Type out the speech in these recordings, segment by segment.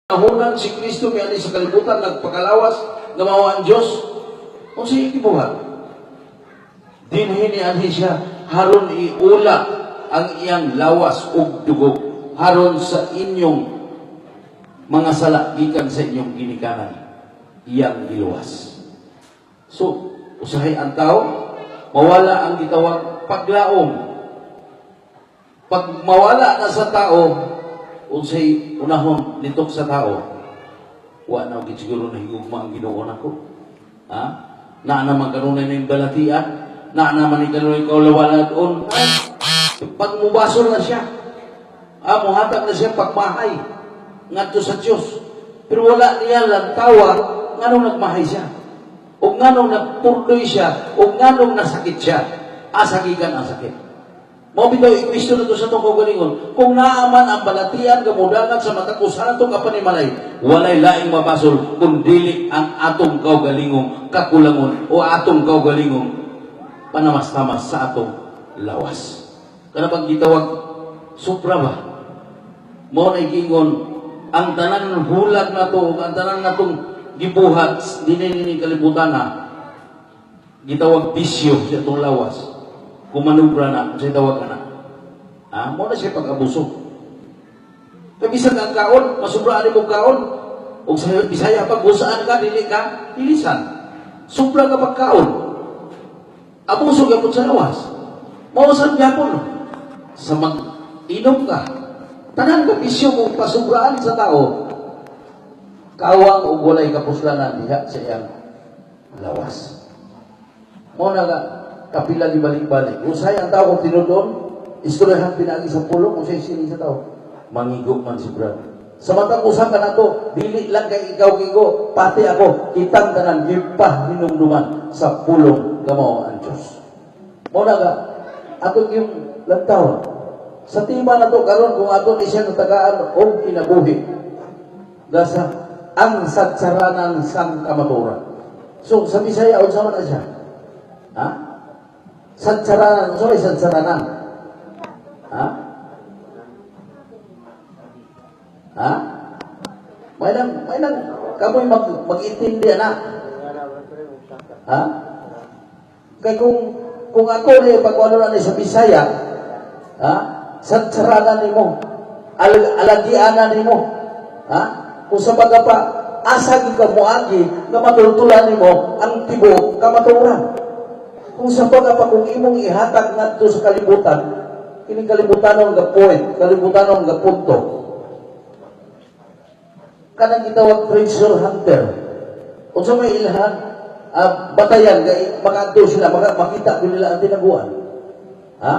Hunan si Kristo miani sa kalibutan, nagpakalawas nga mao ang Dios. Unsa iyang gibuhat? Dinhi nianhi siya haron iula ang iyang lawas ug dugo haron sa inyong mga sala gikan sa inyong ginikanan iyang giluwas. So, usahay ang tao, mawala ang gitawag paglaom. Pag mawala na sa tao, unsay unahon litok sa tao? Wa na gid siguro nahigugma ang Ginoo nako. Ha? Naa naman kanunay ning balatian, naa naman ni kanunay kaulawaladon. Pag mubasol na siya, muhatag na siya pagmahay ngadto sa Dios. Pero wala niya lantawa nganong nagmahay siya. O nganong nagpurdoy siya, o nganong nasakit siya. Asa gikan ang sakit? Mao bitaw i-question nato sa atong kaugalingon. Kung naaman ang balatian gamudangan sa matag usa natong kapanimalay, walay laing mabasol kung dili ang atong kaugalingong kakulangon o atong kaugalingong panamas-tamas sa atong lawas. Kana bang gitawag sobra ba? Mao na giingon ang tanan hulag nato ug ang tanan natong gibuhat dinhi ni kalibutan na gitawag bisyo sa atong lawas. Kung manubra na, unsay tawag ana? Ah, mao na siya pag-abuso. Kay bisan ang kaon, masubra ani mo kaon, ug sa Bisaya pag gusaan ka, dili ka ilisan. Sobra ka pagkaon. Abuso gyapon sa lawas. Mao sad gyapon sa mag-inom ka. Tanan ka bisyo kung pasubraan sa tao, kawang ug walay kapuslanan diha sa iyang lawas. Mao na nga kapila di balik-balik. Usay ang tao kung tinudon, istoryahan pinagi sa pulong, usay sini sa tao. Mangigo man si Brad. Sa matag usa ka nato, dili lang kay ikaw gigo, pati ako, kitang tanan gipahinumduman sa pulong nga mao ang Dios. Mao na nga atong yung lantaw. Sa tima nato karon, kung ato ni siya natagaan og kinabuhi gasa ang satsaranan sang kamaturan. So sa Bisaya, unsa man na siya? Ha? Satsaranan, unsa may satsaranan? Ha? Ha? May lang kamoy mag-intindi na. Ha? Kay kung ako ni pag ano na ni sa Bisaya, ha? Satsaranan nimo, alagianan nimo. Ha? Kung sa baga pa asa gid ka moagi nga matultulan nimo ang tibuok kamatuoran. Kung sa baga pa kung imong ihatag ngadto sa kalibutan, kining kalibutanon nga point, kalibutanon nga punto. Kanang gitawag treasure hunter. Unsa may ilhan batayan kay makadto sila makita gyud nila ang tinaguan. Ha?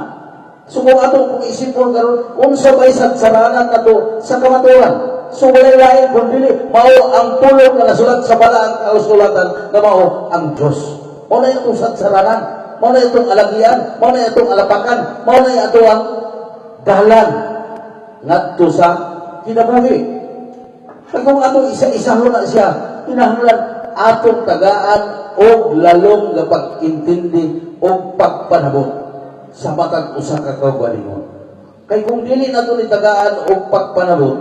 So kung atong kung isipon karon, unsa may satsaranan nato sa kamatuoran? So walay lain kun dili mao ang pulong nga nasulat sa balaang kasulatan nga mao ang Dios. Mao na itong satsaranan, mao na itong alagian, mao na itong alapakan, mao na ito ang dalan ngadto sa kinabuhi. Kaya kung atong isa-isahon na siya, kinahanglan atong tagaan og lalom nga pag-intindi og pagpanabot sa matag usa ka kaugalingon. Kay kung dili nato ni tagaan og pagpanabot,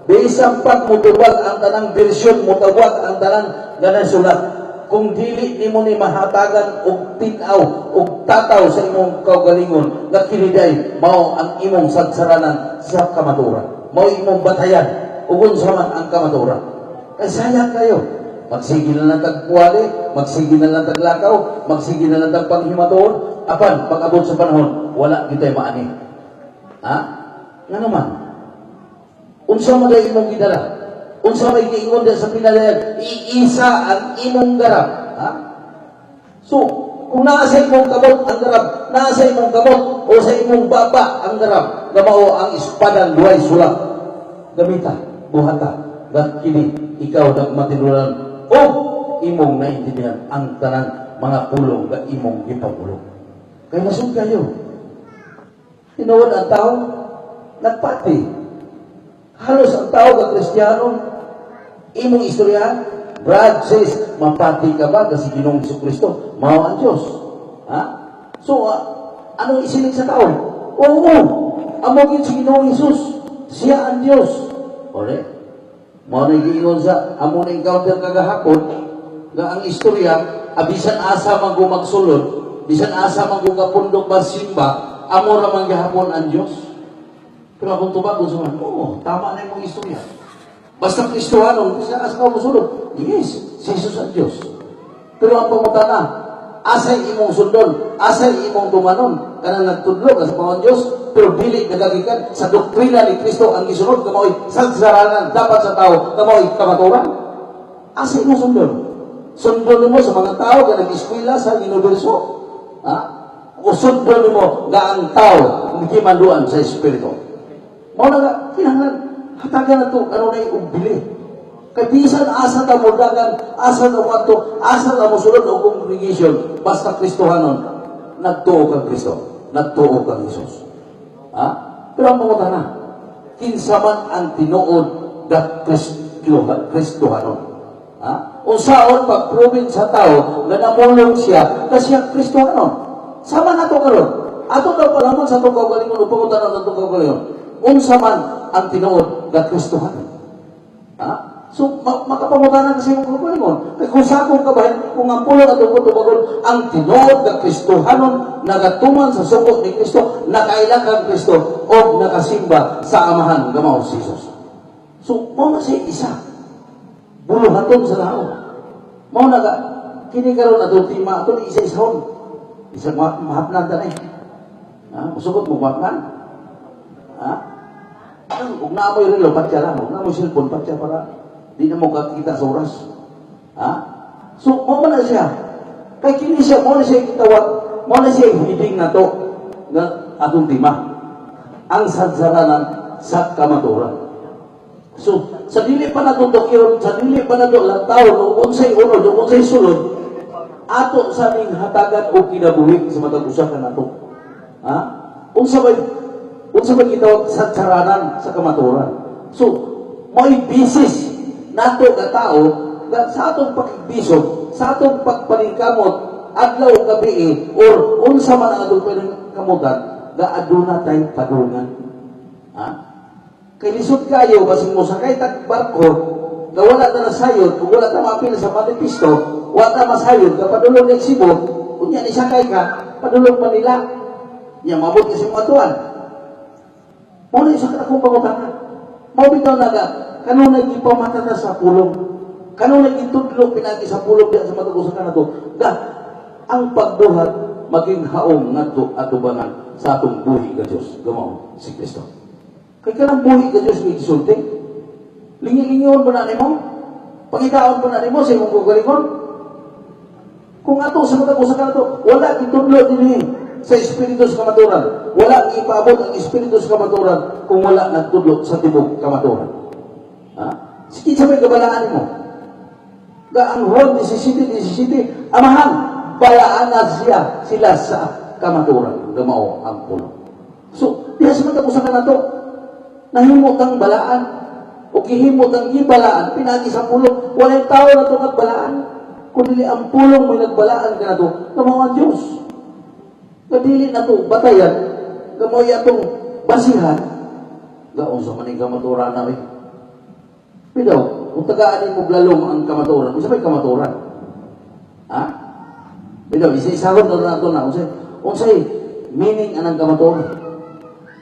bisan pag mutubag ang tanang bersyon, mutawag ang tanan nga nasulat, kung dili nimo ni mahatagan og tin-aw og tataw sa imong kaugalingon nga kini day mao ang imong sagsaranan sa kamatuoran, mao imong batayan ug unsa man ang kamatuoran. Kay sayang kayo, magsige na lang tagpuwali, magsige na lang taglakaw, magsige na lang tag panghimatuod, apan pag abot sa panahon, wala kitay maani. Ha? Nga naman, unsa man day imong gidala? Unsa may giingon diya sa pinalayag? Iisa ang imong garab. Ha? So, kung naa sa imong kamot ang garab, naa sa imong kamot o sa imong baba ang garab, nga mao ang espadang duhay sulap. Gamita, buhata, nga kini ikaw nagmatinuran o imong naintindihan ang tanan mga pulong nga imong gipapulong. Kay nasud kayo. Tinuod ang tao, nagpati. Halos ang tao nga Kristiyano, imong istoryahan, Brad says, mapati ka ba kasi Ginoong Kristo, mao ang Diyos. Ha? So, anong isiling sa tao? Oo, amo gyud si Ginoong Hesus. Siya ang Diyos. Ore? Mao na giingon sa amo na encounter kagahapon nga ang istorya, abisan asa man ko magsulod, bisan asa man ko kapundok masimba, amo ra man gihapon ang Dios. Pero akong tubag sa man, oo, tama na imong istorya. Basta Kristohanon, bisan asa ka mosulod. Yes, si Jesus ang Dios. Pero ang pangutana, asay imong sundon, asay imong tumanon, kanang nagtudlo ka sa panginoon Dios, pero dili nagagikan sa doktrina ni Kristo ang gisunod nga mao'y sagsaranan dapat sa tao, nga mao'y kamaturan. Asay imong sundon? Sundon mo sa mga tao nga nag-eskwela sa universo? Ha? O sundon mo nga ang tao gimanduan sa Espiritu? Mao na nga, kinahanglan hatagan na to kanunay og bili. Kay bisan asa ta mo dagan, asa ta mo adto, asa ta mo sulod og congregation, basta Kristohanon, nagtuo kang Kristo, nagtuo kang Jesus. Ha? Pero ang pangutana, kinsa man ang tinuod nga Kristo, Kristohanon? Ha? Unsaon pag-proven sa tao nga namulong siya na siya Kristohanon? Sama na to karon. Ato daw palamon sa atong kaugalingon o pangutana sa atong kaugalingon. Unsa man ang tinuod nga Kristohanon? Ha? So, makapangutana kasi imong kaugalingon. Kay kung sa akong kabahin, kung ang pulong atong tubagon, ang tinuod nga Kristohanon nagatuman sa sugo ni Kristo, nakaila kang Kristo, o nakasimba sa Amahan nga mao si Jesus. So, mao na siya isa. Buluhaton sa tao. Mao na ka, kini karon atong tema, ato ni isa-isahon. Isa mahapnan ta ni. Ha? Musugot mo mahapnan? Ha? Kung naa mo'y relo, patya lang. Kung naa mo'y cellphone, patya para di na mo kakita sa oras. Ha? So, mao man na siya. Kay kini siya, mao na siya gitawag, mao na siya heading na to nga atong tema. Ang sadsaranan sa kamaturan. So, sa dili pa nato dokyon, sa dili pa nato lantaw, ug unsay unod, ug unsay sulod, ato sa ning hatagan og kinabuhi sa matag usa ka nato. Ha? Unsa ba gitawag sadsaranan sa kamaturan? So, mo'y basis nato nga tao nga sa atong pakigbisog, sa atong pagpaningkamot, adlaw o gabi or unsa man ang atong paningkamutan, nga aduna tay padungan. Ha? Kay lisod kayo, basin mo sakay tag barko, nga wala ta nasayod, ug wala ta maapil sa manifesto, wala ta masayod, nga padulong ng Cebu, unya ni sakay ka, padulong Manila. Nya mabot ka sa imong atuan. Mao na isa ka akong pangutana. Mao bitaw naga, kanunay gipamata ta sa pulong. Kanunay gitudlo pinagi sa pulong diya sa matag usa ka nato. Ga ang pagbuhat maging haom ngadto atubangan sa atong buhi nga Dios, nga mao si Kristo. Kay kanang buhi nga Dios nga gisulti. Lingi-lingion ba na nimo? Pangitaon ba na nimo sa imong kaugalingon? Kung ato sa matag usa ka nato, wala gitudlo dinhi sa espiritu sa kamaturan. Wala ipaabot ang espiritu sa kamaturan kung wala nagtudlo sa tibok kamaturan. Ha? Sige sa may kabalaan mo. Ga ang Juan 17, 17, Amahan, balaan na siya sila sa kamaturan. Nga mao ang pulong. So, diha sa matag usa ka nato, nahimo kang balaan o gihimo kang gibalaan pinagi sa pulong. Walay tao na to nagbalaan. Kung dili ang pulong may nagbalaan ka na to, nga mao ang Diyos. Nga dili na to batayan, nga mao atong basihan, ga unsa man ning kamaturan na eh. Pero, kung tagaan mo lalom ang kamaturan, unsa may kamaturan? Ha? Pero, isa-isahon na nato na, unsay meaning anang kamaturan?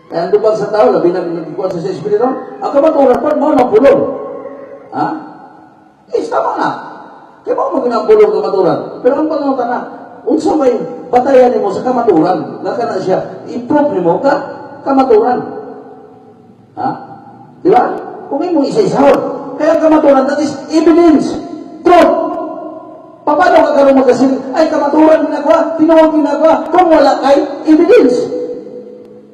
Kaya ang tubag sa tao, labi na nagkuhan sa espiritu, ang kamaturan pa, mao na pulong. Ha? Eh, tama na. Kaya mao mo ginapulong kamaturan. Pero ang pangutana, unsa may batayan nimo sa kamaturan, nga kana siya, i-prove nimo ka kamaturan. Ha? Di ba? Kung imo isa-isahon. Kaya ang kamaturan, that is evidence, truth. Paano ka karon magkasiling? Ay, kamaturan ginagawa, tinuod ginagawa, kung wala kay evidence.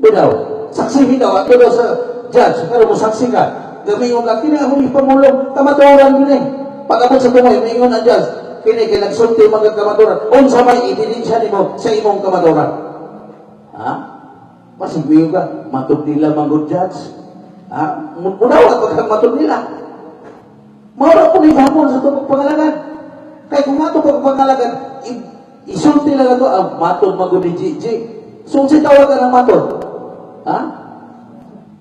Bitaw, saksihin daw, ato daw sa judge, pero mo saksi ka, gamingon ka, kini akong ipamulong, kamaturan yun eh. Pag-abot sa tungoy, mingon ang judge, kini kay nagsulti mga kamaturan, unsa may ebidensya nimo sa imong kamaturan? Ha? Masig mingon ka, matod nila manggod, judge. Ha? Munawat pag matod nila. Mao po ni hapon sa itong pangalagan. Kay kung ato pagpangalagan, isulti lang ato, ang matod magod ni GG. So, unsay tawag ka ng matod? Ha?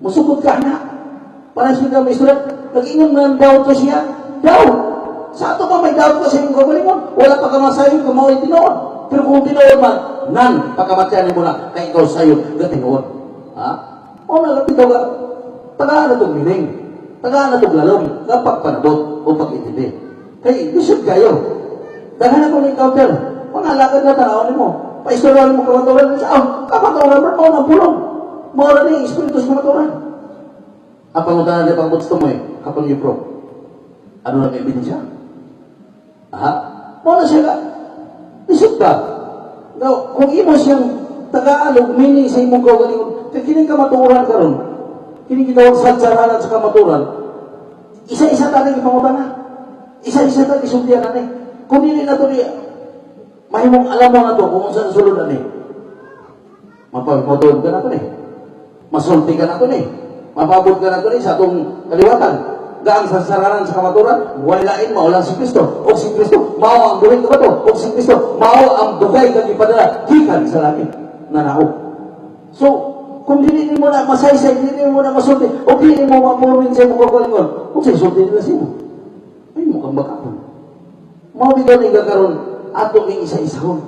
Musukot ka na. Para siya may istorya, nag-ingon nga doubt ko siya. Doubt. Sa ato pa may doubt ka sa imong kaugalingon. Wala pa ka masayod kung mao'y tinuod. Pero kung tinuod man, nan, pagkamatyan mo na, kay ikaw sayod, ga tinuod. Ha? O na, bitaw ka, tagaan na itong meaning. Tagaan na itong lalom, nga pagpanabot o pag-intindi. Kay, lisod kayo. Daghan ako na-encounter. Mga alagad na tanaw nimo. Paistorya mo kamaturan. Sa, oh, kamaturan, bro, mao na pulong. Mao na ni Espiritu sa kamaturan. Ang pangutana niya pang gusto mo eh, kapag you pro. Ano lang ebidensya? Ha? Mao na siya ka. Lisod ba? Now, kung imo siyang tagaan og meaning sa imong kaugalingon, kay kining kamatuoran karon, kining gitawag sadsaranan sa kamatuoran, isa-isa ta ning ipangutana. Isa-isa ta isultihan ani. Kung dili na to ni mahimong alam mo na to kung unsa ang sulod ani. Mapagmotuod ka na to ni. Masulti ka na to ni. Mapabot ka na to ni sa atong kaliwatan. Gaang sasaranan sa kamaturan, wala lain mao lang si Kristo. O si Kristo, mao ang buhay ka to. O si Kristo, mao ang dugay kang ipadala gikan sa langit na nao. So, kung dili nimo na masaysay, dili mo na masulti, o dili mo mapulungin sa imong kaugalingon, kung sa isulti nila sino? Ay, mukhang bakakon. Mao bitaw ni karon ato ning isa-isahon.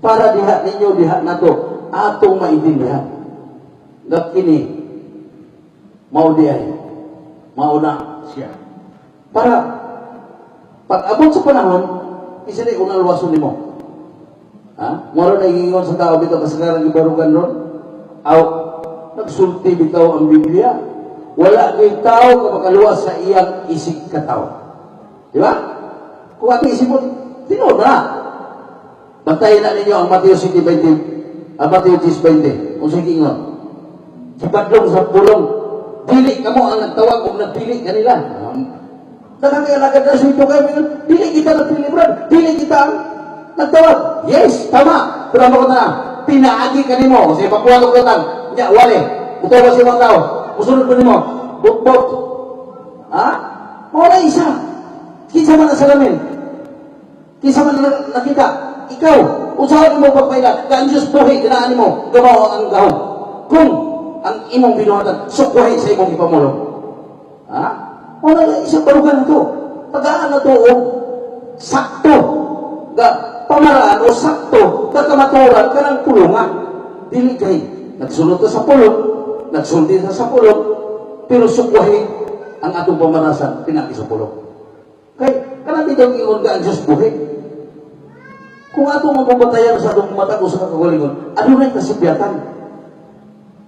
Para diha ninyo, diha nato, atong maintindihan. Nga kini, mao di ay, mao na siya. Para pag abot sa panahon, isa na unang luwason nimo. Ha? Moro na ingon sa tao bitaw kasagaran gibarugan ron. Aw, nagsulti bitaw ang Biblia. Wala kay tao ka makaluwas sa iyang isig katawo. Di ba? Kung ato isipon, tinuod na. Bantayan na ninyo ang Mateo 7:20, ang Mateo 10:20. Kung sige ingon. Gibadlong sa pulong, dili kamo ang nagtawag o nagpili kanila. Nakakailangan na sa ito kayo, dili kita nagpili, brad. Dili kita ang nagtawag. Yes, tama. Pero ano ko na, pinaagi kanimo. Kasi pakuha ko utang. Nya, wale. Buto ba siya mga tao? Musunod ko nimo. Bukbok. Ha? Mao na isa. Kinsa man ang salamin? Kinsa man ang nakita? Ikaw, usahan mo pagpaila, ka ang Diyos buhi, ganaan nimo, gabaw ang gahom. Kung ang imong binuhatan, sukwahi sa imong ipamulong. Ha? Mao na isang barugan na to. Tagaan na to og sakto. Ga pamaraan o sakto ka kamaturan kanang pulungan. Dili kay nagsulod ka sa pulong, nagsulti ka sa pulong, pero sukwahi ang atong pamanasan pinagi sa pulong. Kay kanang bitaw ingon ka ang Diyos buhi. Kung atong mababatayan sa atong matag o sa kakagalingon, adunay kasibyatan.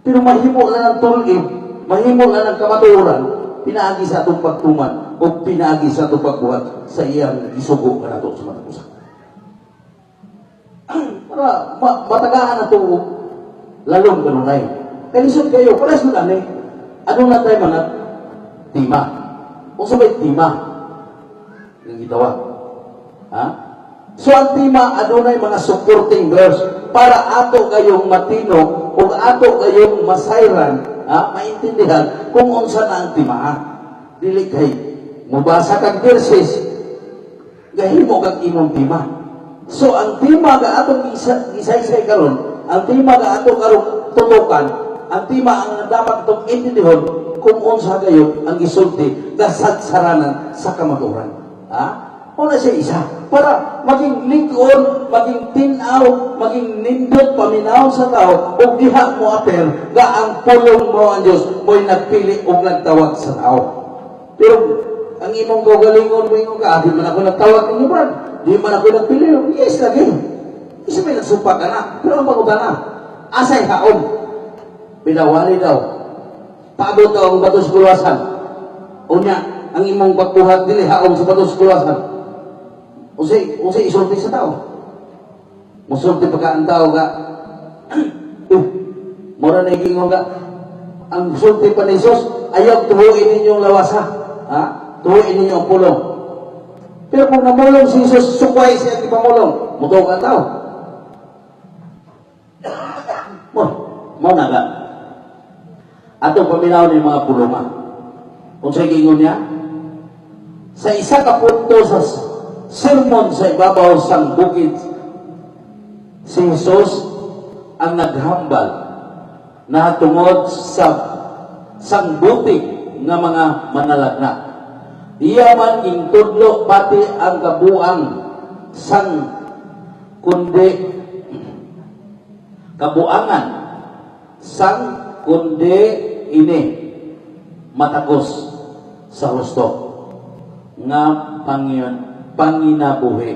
Pero mahimo na ng tulib, mahimo na ng kamatuoran, pinaagi sa atong pagtuman o pinaagi sa atong pagbuhat sa iyang gisugo kanato sa matag usa. Para matagaan na ito lalong kanunay. Kay lisod kayo, pares mo gani. Ano na tayo mga tima? Unsa may tima? Yung gitawag. Ha? So ang tima adunay mga supporting verse para ato kayong matino o ato kayong masayran, ha, maintindihan kung unsa na ang tima. Dili kay mubasa kag verses, gahimo kag imong tima. So ang tima ga atong gisaysay karon, ang tima ga ato karon tutukan, ang tima ang dapat atong intindihon kung unsa kayo ang gisulti kasadsaranan sa kamatuoran. Ha? Wala siya isa. Para maging lig-on, maging tinaw, maging nindot paminaw sa tao, ug diha mo apel, ga ang pulong mo ang Diyos, mo'y nagpili og nagtawag sa tao. Pero ang imong kaugalingon mo ingon ka, "Ah, di man ako nagtawag ninyo, brad. Di man ako nagpili." Yes, lagi. Isa may nagsumpa ka na. Pero ang pangutana, asay haom? Pinawali daw. Paabot daw ang bato sa kuluwasan. Unya, ang imong pagbuhat dili haom sa bato sa kuluwasan. Unsay unsay isulti sa tao? Musulti pagka ang tao ka, mura na ingon ka, ang sulti pa ni Jesus, ayaw tuhuin ninyong lawasa. Ha? Tuhuin ninyo ang pulong. Pero kung namulong si Jesus, sukway siya ang ipamulong, mutuo ka ang tao. Mo, mo na ka. Ato paminaw ni mga pulungan. Kung sa gingon niya, sa isa ka punto sa sermon sa ibabaw sang bukid, si Jesus ang naghambal na tungod sa sang butig nga mga manalagna. Iya man gintudlo pati ang kabuang sang kundi kabuangan sang kundi ini matagos sa husto nga panginabuhi.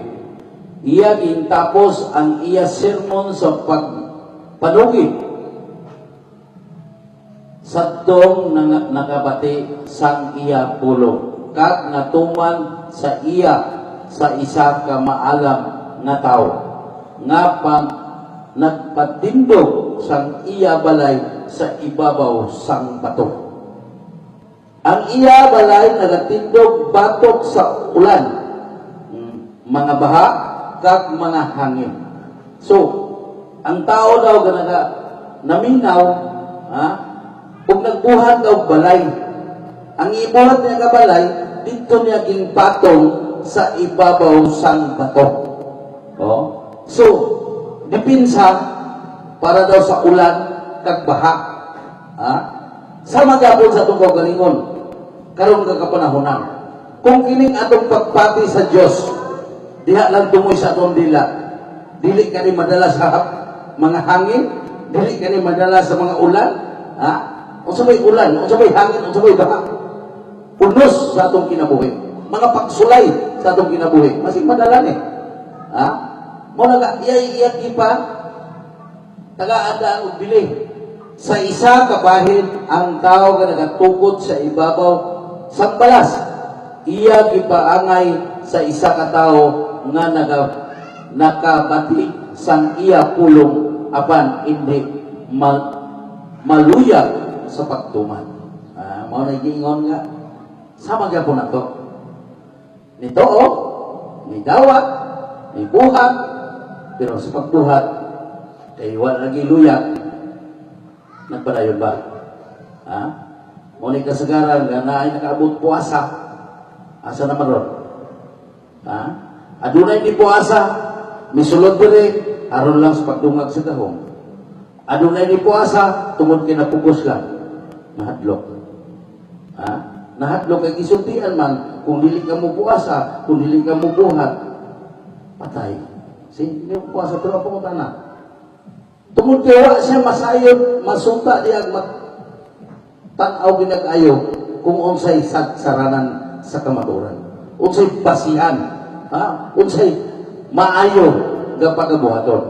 Iya gintapos ang iya sermon sa pagpanugid sadtong nakabati sang iya pulong kag natuman sa iya sa isa ka maalam nga tawo nga pang nagpatindog sang iya balay sa ibabaw sang bato. Ang iya balay nagatindog batok sa ulan, mga baha kag mga hangin. So, ang tao daw nga naga naminaw, ha? Ug nagbuhat og balay. Ang ibuhat niya nga balay, didto niya ginpatong sa ibabaw sang bato. Oh. So, dipinsa para daw sa ulan kag baha. Ha? Sama gapon sa atong kaugalingon karon ka kapanahonan. Kung kining atong pagpati sa Dios, diha lang tungoy sa atong dila. Dili kani madala sa mga hangin, dili kani madala sa mga ulan, ha? Unsa may ulan, unsa may hangin, unsa may baha? Unos sa atong kinabuhi. Mga pagsulay sa atong kinabuhi. Masig madala ni. Ha? Mo na iya iya ipa tagaan og bili. Sa isa ka bahin ang tao nga nagatukod sa ibabaw sang balas, iya gipaangay sa isa ka tawo nga nakabati sang iya pulong apan hindi maluyag sa pagtuman. Ah, mao na giingon nga sama gyapon nato. Nitoo, ni dawat, ni buhat, pero sa pagbuhat, kay wala lagi luyag, nagpadayon ba? Ha? Mo ni kasagaran nga naay nakaabot puasa. Asa naman ron? Ha? Adunay ni puasa, misulod diri aron lang sa pagdungag sa dahom. Adunay ni puasa tungod kay napugos lang. Nahadlok. Ha? Nahadlok kay gisultian man kung dili ka mo puasa, kung dili ka mo buhat, patay. Si hindi mo puasa pero ang pangutana. Tungod kay wa siya masayod, masuta diag mat tan-aw ginag-ayo kung unsay saranan sa kamatuoran. Unsay basihan, ha? Unsay maayo nga pagabuhaton.